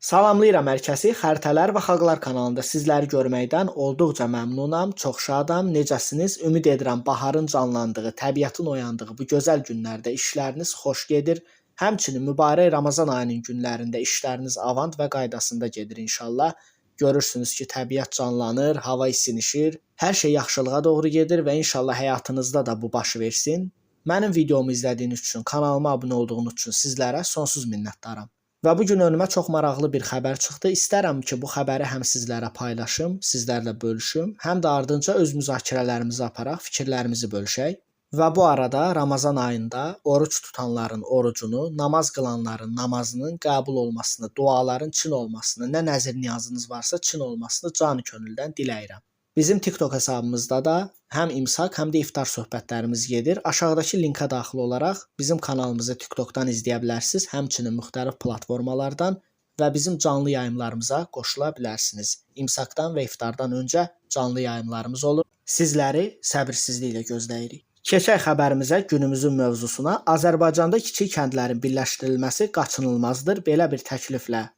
Salamlayıram hər kəsi. Xəritələr və Xalqlar kanalında sizləri görməkdən olduqca məmnunam, çox şadam. Necəsiniz? Ümid edirəm baharın canlandığı, təbiətin oyandığı bu gözəl günlərdə işləriniz xoş gedir. Həmçinin mübarək Ramazan ayının günlərində işləriniz avant və qaydasında gedir inşallah. Görürsünüz ki, təbiət canlanır, hava isinişir, hər şey yaxşılığa doğru gedir və inşallah həyatınızda da bu baş versin. Mənim videomu izlədiyiniz üçün, kanalıma abunə olduğunuz üçün sizlərə sonsuz minnətdaram. Və bu gün önümə çox maraqlı bir xəbər çıxdı. İstərəm ki, bu xəbəri həm sizlərə paylaşım, sizlərlə bölüşüm, həm də ardınca öz müzakirələrimizi aparaq, fikirlərimizi bölüşək. Və bu arada Ramazan ayında oruc tutanların orucunu, namaz qılanların namazının qəbul olmasını, duaların çin olmasını, nə nəzir niyazınız varsa çin olmasını canı könüldən diləyirəm. Bizim TikTok hesabımızda da həm imsak, həm də iftar söhbətlərimiz gedir. Aşağıdakı linka daxil olaraq bizim kanalımızı TikTokdan izləyə bilərsiniz, həmçinin müxtəlif platformalardan və bizim canlı yayımlarımıza qoşula bilərsiniz. İmsakdan və iftardan öncə canlı yayımlarımız olur. Sizləri səbirsizliklə gözləyirik. Keçək xəbərimizə, günümüzün mövzusuna. Azərbaycanda kiçik kəndlərin birləşdirilməsi qaçınılmazdır. Belə bir təkliflə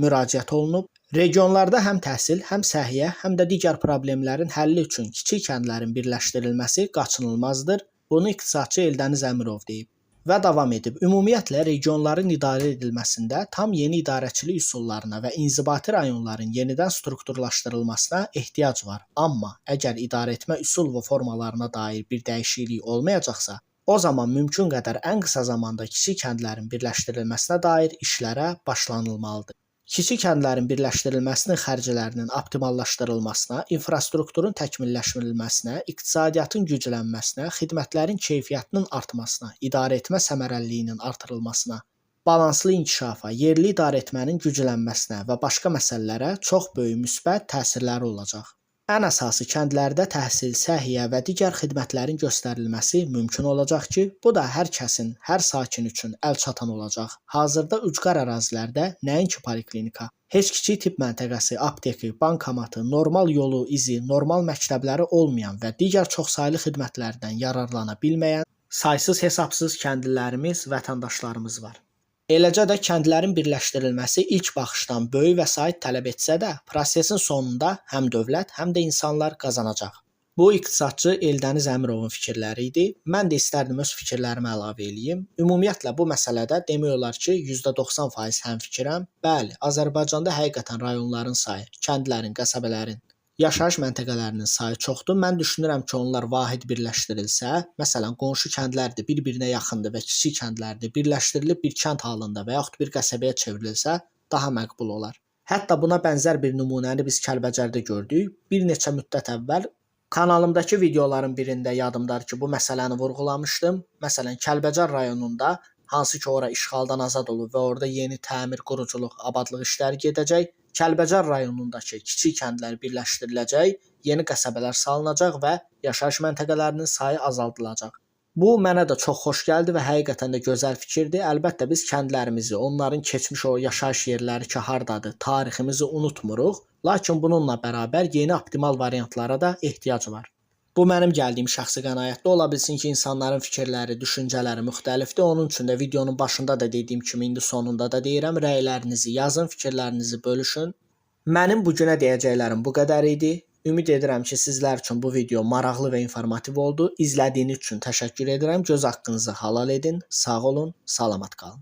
müraciət olunub. Regionlarda həm təhsil, həm səhiyyə, həm də digər problemlərin həlli üçün kiçik kəndlərin birləşdirilməsi qaçınılmazdır. Bunu iqtisadçı Eldəniz Əmirov deyib və davam edib. Ümumiyyətlə regionların idarə edilməsində tam yeni idarəçilik üsullarına və inzibati rayonların yenidən strukturlaşdırılmasına ehtiyac var. Amma əgər idarəetmə üsul və formalarına dair bir dəyişiklik olmayacaqsa, o zaman mümkün qədər ən qısa zamanda kiçik kəndlərin birləşdirilməsinə dair işlərə başlanılmalıdır. Kiçik kəndlərin birləşdirilməsinin xərclərinin optimallaşdırılmasına, infrastrukturun təkmilləşdirilməsinə, iqtisadiyyatın güclənməsinə, xidmətlərin keyfiyyətinin artmasına, idarəetmə səmərəliliyinin artırılmasına, balanslı inkişafa, yerli idarəetmənin güclənməsinə və başqa məsələlərə çox böyük müsbət təsirləri olacaq. Ən əsası kəndlərdə təhsil, səhiyyə və digər xidmətlərin göstərilməsi mümkün olacaq ki, bu da hər kəsin, hər sakin üçün əlçatan olacaq. Hazırda ucqar ərazilərdə nəinki poliklinika, heç kiçik tibb məntəqəsi, apteki, bankomatı, normal yolu, izi, normal məktəbləri olmayan və digər çoxsaylı xidmətlərdən yararlana bilməyən saysız hesabsız kəndlilərimiz, vətəndaşlarımız var. Eləcə də kəndlərin birləşdirilməsi ilk baxışdan böyük vəsait tələb etsə də, prosesin sonunda həm dövlət, həm də insanlar qazanacaq. Bu iqtisadçı Eldəniz Əmirovun fikirləri idi. Mən də istərdim öz fikirlərimi əlavə eləyim. Ümumiyyətlə bu məsələdə demək olar ki, %90% həmfikirəm. Bəli, Azərbaycanda həqiqətən rayonların sayı, kəndlərin, qəsəbələrin, yaşayış məntəqələrinin sayı çoxdur. Mən düşünürəm ki, onlar vahid birləşdirilsə, məsələn, qonşu kəndlərdir, bir-birinə yaxındır və kiçik kəndlərdir, birləşdirilib bir kənd halında və yaxud bir qəsəbəyə çevrilsə, daha məqbul olar. Hətta buna bənzər bir nümunəni biz Kəlbəcərdə gördük. Bir neçə müddət əvvəl kanalımdakı videoların birində yadımdadır ki, bu məsələni vurğulamışdım. Məsələn, Kəlbəcər rayonunda hansı ki ora işğaldan azad olub və orada yeni təmir, quruculuq, abadlıq işləri gedəcək. Kəlbəcər rayonundakı kiçik kəndlər birləşdiriləcək, yeni qəsəbələr salınacaq və yaşayış məntəqələrinin sayı azaldılacaq. Bu mənə də çox xoş gəldi və həqiqətən də gözəl fikirdir. Əlbəttə biz kəndlərimizi, onların keçmiş o yaşayış yerləri ki hardadır, tariximizi unutmuruq. Lakin bununla bərabər yeni optimal variantlara da ehtiyac var. Bu mənim gəldiyim şəxsi qənaətdir. Ola bilsin ki, insanların fikirləri, düşüncələri müxtəlifdir. Onun üçün də videonun başında da dediyim kimi indi sonunda da deyirəm, rəylərinizi yazın, fikirlərinizi bölüşün. Mənim bu günə deyəcəklərim bu qədər idi. Ümid edirəm ki, sizlər üçün bu video maraqlı və informativ oldu. İzlədiyiniz üçün təşəkkür edirəm. Göz haqqınızı halal edin. Sağ olun, salamat qalın.